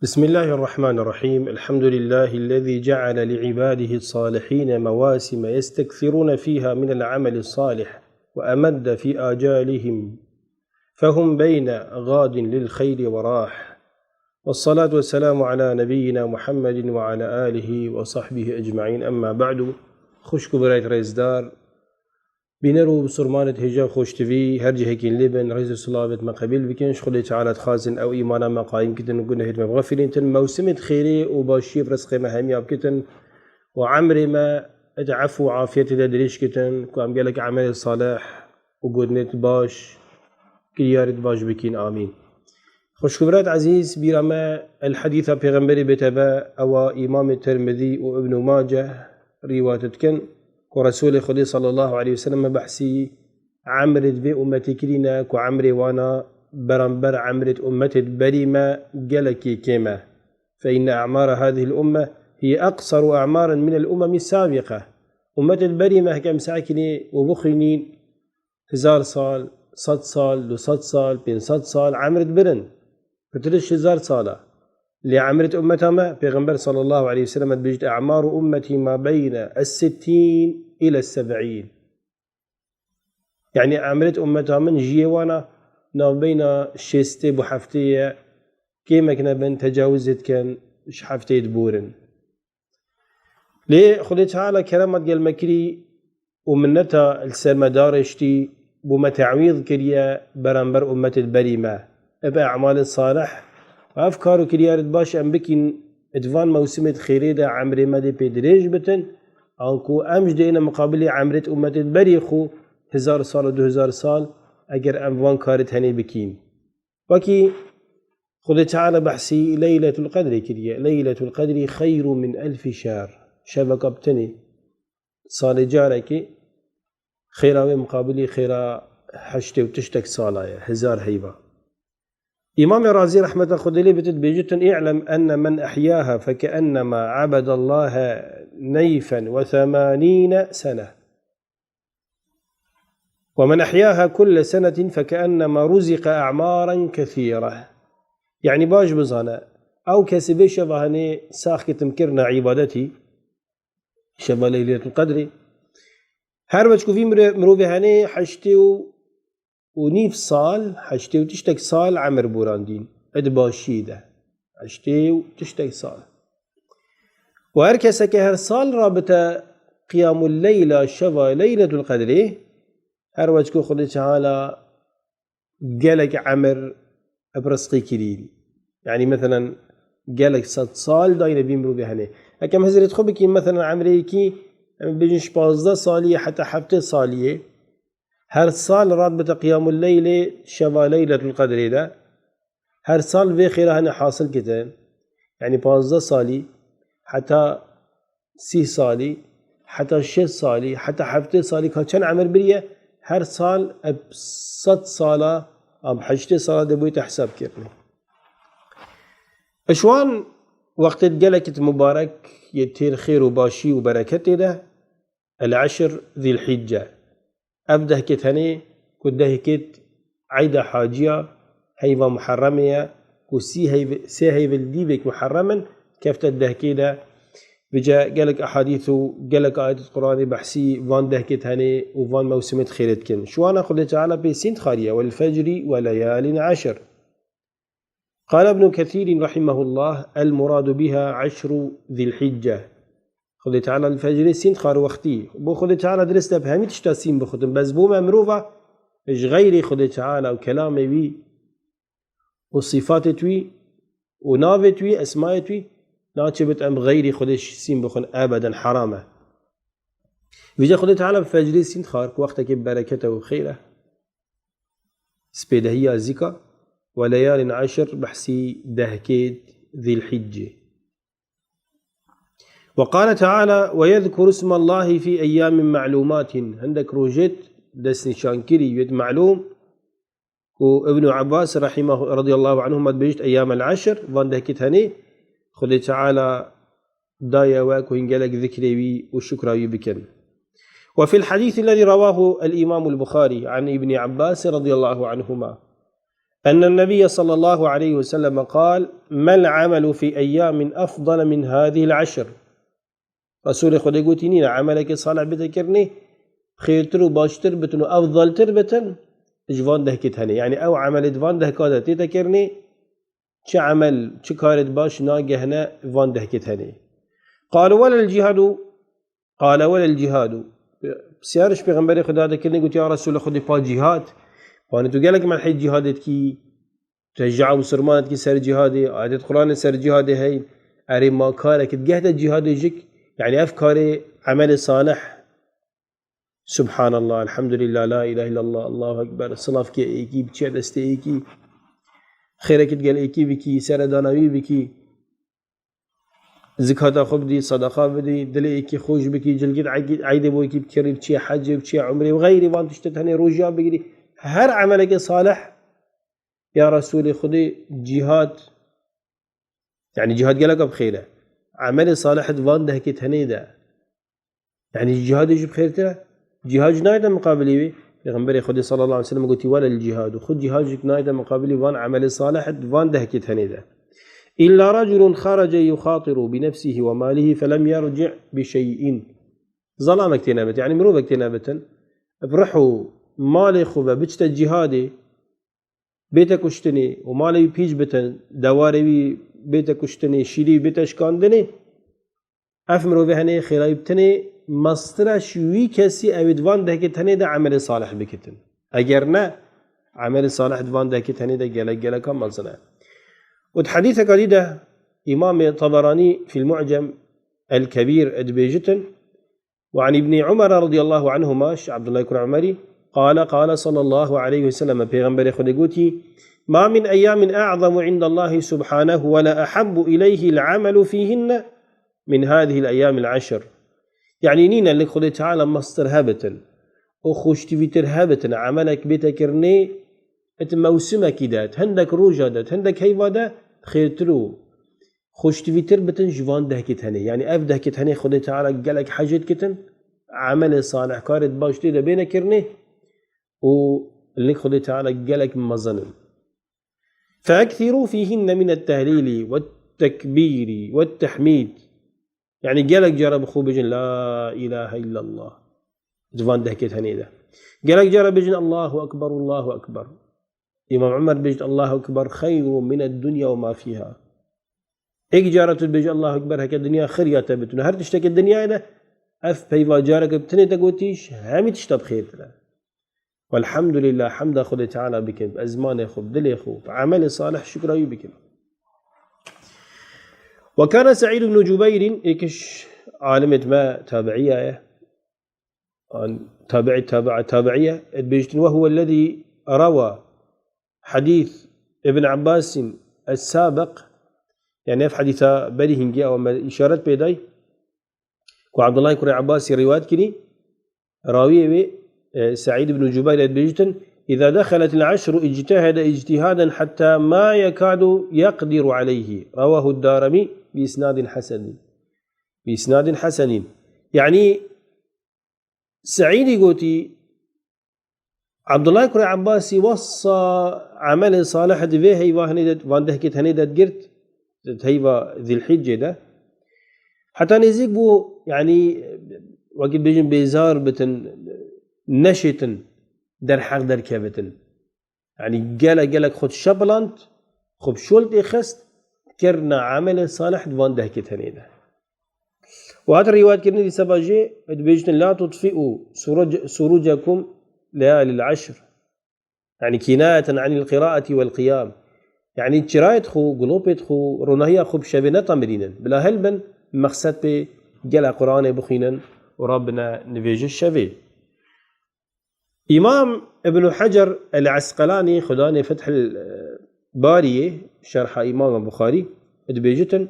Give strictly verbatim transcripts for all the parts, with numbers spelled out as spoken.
بسم الله الرحمن الرحيم. الحمد لله الذي جعل لعباده الصالحين مواسم يستكثرون فيها من العمل الصالح وأمد في آجالهم فهم بين غاد للخير وراح. والصلاة والسلام على نبينا محمد وعلى آله وصحبه أجمعين. أما بعد. Xwişk û birayt rêzdar, bîner û bisurmanêt hêja xweştivî, her cihekî lê bin, rêz û silavêt me qebîl bikin. Ji Xwedê Teala dixwazin ew îmana me qayîm kitin û gunehêt me bixefîrîntin. Mewsimêt xêrê û başiyê bi rizqê me hemiya bikitin û emrê me di efû û afiyetê de dirêj kitin, ku em gelek emelê salih û gotinêt baş, kiryarêt baş bikîn. Amîn. Xwişk û birayt ezîz, bîra me el hedîsa Pêxemberê bête be, ewa Îmamê Tirmidî û Ibn Maceh rîwayet dikin, ku Resûlê Xwedê sallallahu aleyhi ve sellem behsî emrêt vê ummetê kirîne, ku emrê wana beramber emrêt ummetêt berî me gelekî kêm e. فإن أعمار هذه الأمة هي أقصر أعمارا من الأمم السابقة. Ummetêt berî me, heke em sakinê û bixwînîn, hezar sal, sed sal, du sed sal, pênc sed sal, emrêt birin. Pitir ji hezar sal e. Lê emrêt ummeta me, Pêxember sallallahu aleyhi ve sellem dibêjit, "أعمار أمتي ما بين الستين إلى السبعين." Yanî emrêt ummeta min, jiyê wana navbeyna şêstê bo heftê ye, kêmek nebin, tecawizê dikin, ji heftê diborin. Lê Xwedê Teala kerema digel me kirî û minneta li ser me darêştî, bo me te'wîz kiriye beramber ummetêt berî me. Bi e'malêt salih û ev kar û kiryarêt baş em bikîn, di van mewsimêt xêrê de emrê me dê pê dirêj bitin, anku em jî dê êne miqabilê emrêt ummetêt berî xwe hezar sal û du hezar sal, eger em van karêt henê bikîn. Wekî Xwedê Teala behsî Leyletul Qedrê kiriye. "ليلة القدر خير من ألف شهر." Şeveka bi tenê salê carekê xêra wê miqabilî xêra heştê û tiştek sala ye, hezar heyva. Îmamê Razî rehmeta Xwedê lê bite dibêjitin, "اعلم أن من أحياها فكأنما عبد الله نيفا وثمانين سنة." "ومن أحياها كل سنة فكأنما رزق أعمارا كثيرة." Yanî baş bizane, ew kesê vê şeva henê sax kitim kirine îbadetî, şeva Leyletul Qedrê, her weç ku vî mire-, mirovê henê heştê û, û nîv sal, heştê û tiştek sal emir borandîn, di başiyê de. Heştê û tiştek sal. Û her keseke her sal rabite qiyamul leyla şeva Leyletul Qedrê, her weç ku Xwedê Teala gelek emir bi rizqî kirîn. Yanî, meselen, gelek sed sal dayne vî mirovê henê. Ekem hizrêt xwe bikîn, meselen, emrê yekî, em bêjin, ji pazdeh saliyê heta heftê saliyê, her sal radbite qiyamul leylê şeva Leyletul Qedrê de, her sal vê xêra hene hasil kitin. Yanî pazdeh salî heta sî salî, heta şêst salî, heta heftê salî ka çend emir biriye, her sal eb sed sala, am heştê sala dê bûyte hesab kirinê. Ji wan wextêt gelekit mubarek yê têr xêr û başî û bereketê de, El Eşir Zîlhicce. Ev dehkêt henê ku dehkêt eyda haciya heyva Muherremê ye, ku sî heyv-, sê heyvê li dîvêk Muherrem in, kefte dehkê de. Vêce gelek ehadîth û gelek ayetêt Quranê behsî van dehkêt henê û van mewsimêt xêrê dikin. Ji wana Xwedê Teala pê sînd xariye, "والفجر وليال عشر." قال ابن كثير رحمه الله: "المراد بها عشر ذي الحجة." Xwedê Teala li fecrê sînd xar wextî. Bo Xwedê Teala dirist e bi hemî tişta sînd bixutin. Bes bo me mirova, ji xeyrê Xwedê Teala û kelamê wî û sîfatêt wî û navêt wî, esmayêt wî, naçêbit em bi xeyrî Xwedê sînd bixwin, ebeden heram e. Vêce Xwedê Teala bi fecrê sînd xar, ku wextekê bi bereket e û xêr e. Spêdehiya zîka, "وليال عشر" behsî dehkêt Zîlhîccê. "وقال تعالى: ويذكر اسم الله في أيام معلومات." Hindek rojêt destnîşankirî yêt melûm, ku Ibn Abbas rahimah-, radiyallahu anhuma dibêjit, "أيام العشر", van dehkêt henê, Xwedê Teala daye we ku hîn gelek zikrê wî û şukra wî bikin. "وفي الحديث الذي رواه الإمام البخاري عن ابن عباس رضي الله عنهما أن النبي صلى الله عليه وسلم قال: ما العمل في أيام أفضل من هذه العشر؟ Resûlê Xwedê gotî, nîne emelekê salih bête kirinê xêrtir û baştir bitin û efdaltir bitin ji van dehkê tenê. Yanî ew emelê di van dehka de tête kirinê, çi emel, çi karê di baş nagehne van dehkê tenê. قالوا: ولا الجهاد؟ قال: ولا الجهاد. Pisyar ji Pêxemberê Xwedê dikirinê, gotî, ya Resûlê Xwedê, pa cîhad? Panê tu gelek merhê cîhadê dikî, teşcia Musulman dikî ser cîhadê, ayetê Quranê ser cîhadê hey. Erê ma karek digehte cîhadê jik, yanî ev karê emelê salih. Subhanallah, elhamdülillah, la ilahe illallah, Allahu Ekber, silavkê êkî, biçiye destê êkî, xêrekî digel êkî bikî, seredana wî bikî, zikata xwe bidî, sedeqa bidî, dilê êkî xweş bikî, cilgî eydê bo êkî bikirî, biçiye hecê, biçiye umrê û xeyrî van tiştê tenê rojiya bigirî. Her emelekê salih, ya Resûlê Xwedê, cîhad, yanî cîhad geleka bi xêr e. Emelê salih di van dehkê tenê de. Yanî cîhadê jî bi xêrtir e. Cîhad jî nayête miqabilî wê. Pêxemberê Xwedê sallallahu aleyhi ve sellem gotî, ولا الجهاد. Xwe cîhad jî nayête miqabilî van emelê salih di van dehkê tenê de. إلا رجل خرج يخاطر بنفسه وماله فلم يرجع بشيء. Zalamek têne bitin, yanî mirovek têne bitin. Bi rih û malê xwe ve biçite cîhadê, bête kuştinê û malê wî pîç bitin, dewarê wî bête kuştinê, şîrê wî bête şikandinê, ev mirovê henê xêra wî bitinê, mestir e ji wî kesî ew ê di van dehkê tenê de emelê salih bikitin. Eger ne, emelê salih di van dehkê tenê de gelek geleka mezin e. Û di hedîseka dî de Îmamê Taberanî fîl Mu'cem el Kebîr dibêjitin, وعن ابن عمر رضي الله عنهما، ji Abdullah kurê Umerî, قال، قال صلى الله عليه وسلم، Pêxemberê Xwedê gotî, ما من أيام أعظم عند الله سبحانه ولا أحب إليه العمل فيهن من هذه الأيام العشر. Yanî nîne li Xwedê Teala mestir hebitin û xweştivîtir hebitin, emelek bête kirinê, di mewsimekî de, di hindek roja de, di hindek heyva de xêrtir û xweştivîtir bitin ji van dehkê tenê. Yanî ev dehkê tenê Xwedê Teala gelek hecê dikitin, emelê salih, karê baş tê de bêne kirinê û li Xwedê Teala gelek mezin in. فأكثروا فيهن من التهليل والتكبير والتحميد. Yanî gelek cara bi xwe bijin, La ilahe illallah. Di van dehkê tenê de. Gelek cara bijin, Allahu Ekber, Allahu Ekber. Îmam Umer bêjt, Allahu Ekber xeyrun mined dunya ve ma fîha. Êk cara tu dibêjî Allahu Ekber, heke dinya xiriya te bitin. Her tiştekê dinyayê de ev peyva careke bi tinê te gotî, ji hemî tişta bi xêrtir e. Welhamdulillah, hemda Xwedê Teala bikin, bi ezmanê xwe, bi dilê xwe, bi emelê salih şukra wî bikin. Ve kana Seîd ibn Cubeyrîn, êkiş alimê me tabiiya ye. An tabi'i tabi'a tabi'iye, dibêjtin, "Ve huve lezî rewa hadîs Ibn Abbasîn es-sabiq", yanî ev hadîsa berî hingî ew me îşaret pê day, ku Abdullah kurê Abbasî rîwayet kirî, rawiyê wê, e, Seîd ibn Cubeyr dibêjtin, "Îza dexeletil eşru ictehede ictihaden hetta ma yekadu yeqdiru aleyhi." Rewahu Daremî bi isnadin hasenîn. Bi isnadin hasenîn. Yanî Seîdî gotî, Abdullah kurê Abbasî wesa emelê salih di vê heyva henê de, van dehkê tenê de digirt, di heyva Zilhîccê de. Heta nêzîk bû, yanî, wekî bêjin bêzar bitin, neşêtin derheq derkevitin. Yanî gelek gelek xwe dişepiland, xwe bi şol têxist, kirina emelê salih di van dehkê tenê de. Û hat rîwayetkirinê dîsa ba jê, dibêjtin, "La tutfi'u suruc-, surucakum leyalil eşr." Yanî kinayeten anil qiraeti vel qiyam. Yanî çirayê xwe, gulopê xwe, ronahiya xwe bi şevê netemirînin. Bila hilbin, mexsed pê gela Qur'anê bixwînin û rabine nivêjê şevê. Îmam Ibn Hecer el-Esqelanî, Xudanê Fethil, e, Bariyê, şerha Îmam Buxarî, dibêjitin,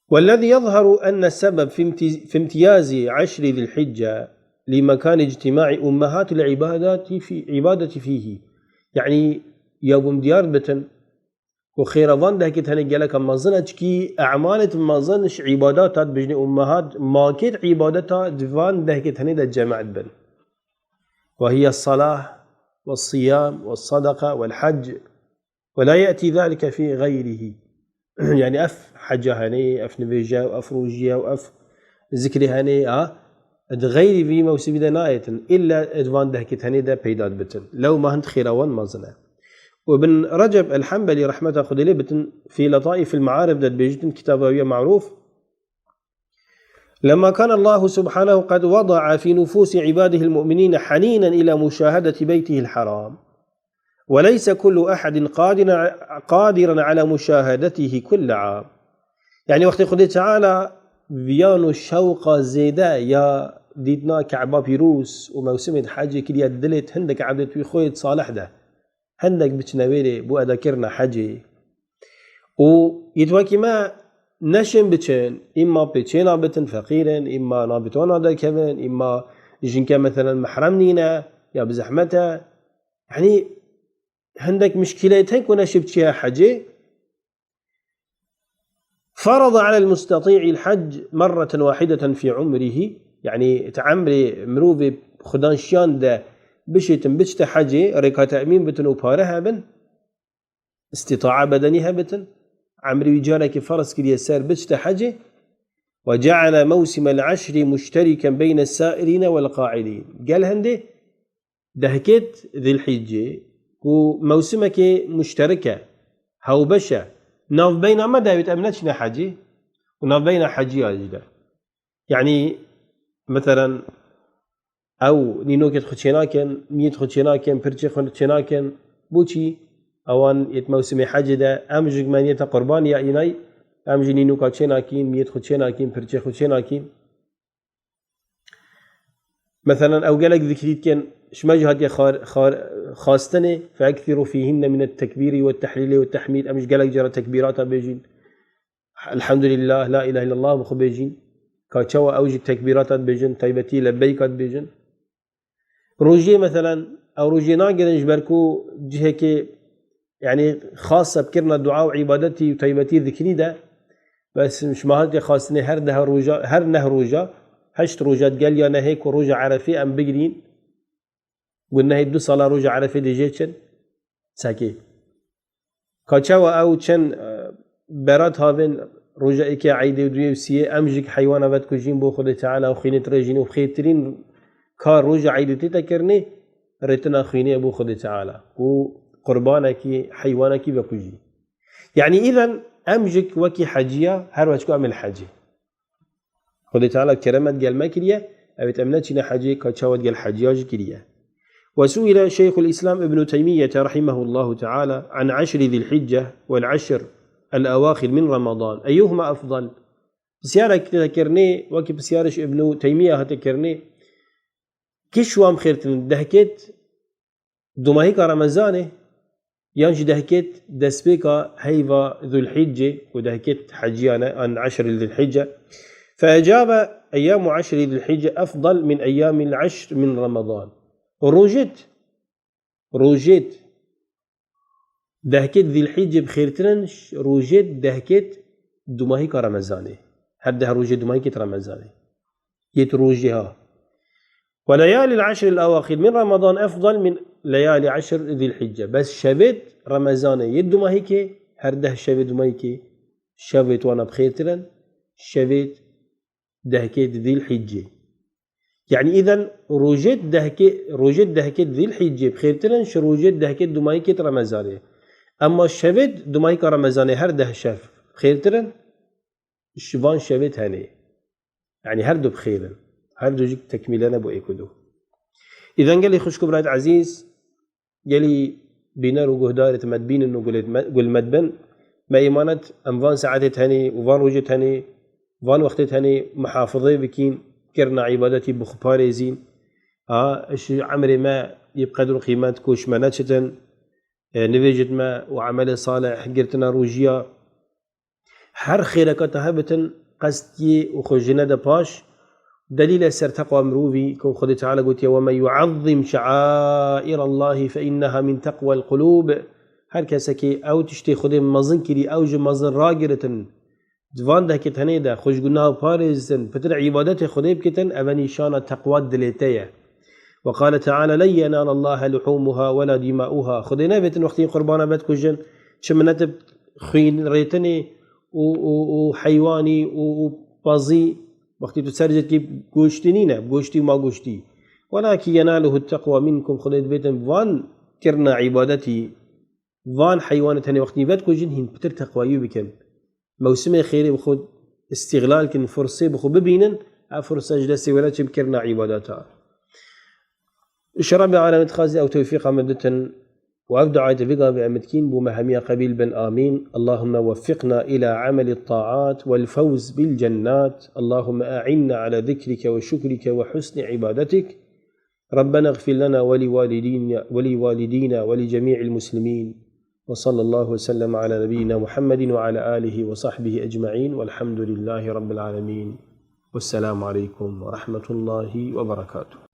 "Wellezî yezheru enne sebeb fi imti-, fi imtiyazî eşrî Zilhicce li mekanî ictimai ummehatil ibadati fi, ibadati fîhî." Yanî, ya bûm diyar bitin, û xêra van dehkê tenê geleka mezin e, çikî emalêt mezin ji îbadata dibêjinê ummehat, makêt îbadeta di van dehkê tenê de cemaet bin. Ve hiye salah والصيام والصدقة والحج، ولا يأتي ذلك في غيره. Yani ev heca henê, ev nivêje, ev rojiye, ev zikrê henê, ha, di xeyrî vî mewsimî de nayêtin. Îlla di van dehkê tenê de peyda dibitin. Lewma hind xêra wan mezin e. Û Ibn Receb el-Hembelî, rehmeta Xwedê lê bitin, fî Letaîf el-Mearif de dibêjitin, kitaba wî ye marûf: لما كان الله سبحانه قد وضع في نفوس عباده المؤمنين حنينا إلى مشاهدة بيته الحرام، وليس كل أحد قادر، قادرا على مشاهدته كل عام. Yani wextê Xwedê Teala viyan û şewqa zêde ya dîtina Keba pîroz û mewsimê hecê kiriye dilê hindek ebdê wî xwê salih de, hindek biçine wêrê bo edakirina hecê. Û yê wekî me neşên biçin, îmma pê çêna bitin feqîr in, îmma nabit wana derkevin, îmma jinke meselen mehrem nîne ya bi zehmet e. Yanî hindek mişkîleyê tên ku neşê biçiye hecê. فرض على المستطيع الحج مرة واحدة في عمره. Yani ti emrê mirovê xudan şiyan de bişêtin biçte hecê, rêka temîn bitin û pare hebin. Îstîtaa bedenî hebitin, emrê wî carekê ferz kiriye ser biçte hecê. وجعل موسم العشر مشتركا بين السائرين والقاعدين. Gel hindê dehkêt Zîlhîccê ku mewsimekê muşterik e, hewbeş e, navbeyna me de wêt em neçine hecê û navbeyna heciya jî de. Yanî, meselen, ew nînokêt xwe çênakin, miyêt xwe çênakin, pirçê xwe çênakin. Boçî? Ewan êt mewsimê hecê de, em jî me niyeta qurbanî ya înay, em jî nînoka çênakîn, miyêt xwe çênakîn, pirçê xwe çênakîn. Meselen, ew gelek zikrî dikin, ji me jî hatiye xar-, xar-, xastinê, فأكثروا فيهن من التكبير والتهليل والتحميد, em ji gelek cara tekbîrata bêjîn. Elhamdülillah, la ilahe illallah bi xwe bêjîn. Ka çawa ew jî tekbîrata dibêjin, taybetî lebbeyka dibêjin. Rojiyê, meselen, ew rojiyê nagirin ji ber ku cihekê, yanî, xas e bi kirina dua û îbadetî û taybetî zikrî de. Bes ji me hatiye xastinê her deh roja, her neh roja, heşt roja digel ya nehê ku roja Erefê em bigirîn. Gunehê du sala roja Erefê dê jê çin sekê. Ka çawa ew çend, e, berat havên roja êkê eydê û duyê û siyê, em jî heywana vedikujîn bo Xwedê Teala û xwînê dirêjîn û xêrtirîn kar roja eydê tê te kirinê, rêtina xwînê ye bo Xwedê Teala. Ku qurbanekî, heywanekî vekujî. Yanî îden em jî wekî heciya, her weçku em ê li hecê. Xwedê Teala kerem digel me kiriye, ew ê em neçîne hecê, ka çawa digel heciya jî kiriye. وسئل شيخ الإسلام ابن تيمية رحمه الله تعالى عن عشر ذي الحجة والعشر الأواخر من رمضان أيهما أفضل؟ Pisyarek tê kirinê, wekî pisyarê ji Ibnû Teymiye hate kirinê, kî ji wan xêrtir in, dehkêt dumahîka Remezanê, yan jî dehkêt destpêka heyva Zulhîccê, ku dehkêt heciyan e, an eşrî Zulhîcce. فأجاب: أيام عشر ذي الحجة أفضل من أيام العشر من رمضان. Rojêt, rojêt dehkêt Zîlhîccê bi xêrtir in ji rojêt dehkêt dumahîka Remezanê. Her deh rojê dumahîkêt Remezanê. Yêt rojê ha. وليالي العشر الأواخر من رمضان أفضل من ليالي عشر ذي الحجة. Bes şevêt Remezanê yêt dumahîkê, her deh şevê dumahîkê, şevêt wana bi xêrtir in, şevêt dehkêt Zîlhîccê. Yanî îden rojêt dehkê, rojêt dehkêt Zîlhîccê bi xêrtir in ji rojêt dehkêt dumahîkêt Remezanê. Emma şevêt dumahîka Remezanê her deh şev bi xêrtir in ji van şevê tenê. Yanî her du bi xêr in. Her du jî tekmîle ne bo êk û du. Îden gelî xwişk û birayet ezîz, gelî bîner û guhdarêt me dibînin û gulêt me, gul me dibin, me îmanet em van saetê tenê û van rojê tenê, van wextê tenê muhafizê bikîn, kirina îbadetî bi xwe parêzîn. A, ji emrê me yê bi qedr û qîmet ku ji me neçitin, e, nivêjit me û emelê salih girtina rojiya. Her xêreka te hebitin, qestiyê û xwe jine de paş. Delîl e ser teqwa mirovî, ku Xwedê Teala gotiye: "ومن يعظم شعائر الله فإنها من تقوى القلوب." Her kesekê ew tiştê Xwedê mezin kirî, ew ji mezin ragiritin, di van dehkê tenê de xwe ji gunaha parêzitin, pitir îbadetê Xwedê bikitin, ev e nîşana teqwa dilê te ye. وقال تعالى: لن ينال الله لحومها ولا دماؤها. Xwedê nebêtin wextî qurbana vedikujin, çi minet bi xwîn rêtinê û, û, û heywanî û, û pezî, wextî tu ser jê dikî goştî nîne, goştî û ma goştî. ولكن يناله التقوى منكم. Xwedê dibêtin van kirina îbadetî, van heywanê tenê wextî vedikujin, hîn pitir teqwayî bikin. Mewsimê xêrê bi xwe îstîxlal kin, fursê bi xwe bibînin, ev fursa ji destê we neçe bi kirina îbadeta. Ji Rebbê Alemê dixwazî ew tewfîqa me bitin û ev duayê te vê gavê em dikîn bo me hemiya qebîl bin. Amîn. اللهم وفقنا إلى عمل الطاعات والفوز بالجنات. اللهم أعنا على ذكرك وشكرك وحسن عبادتك. ربنا اغفر لنا ولوالدينا، ولوالدينا ولجميع المسلمين. وصلى الله وسلم على نبينا محمد وعلى آله وصحبه أجمعين، والحمد لله رب العالمين. والسلام عليكم ورحمة الله وبركاته.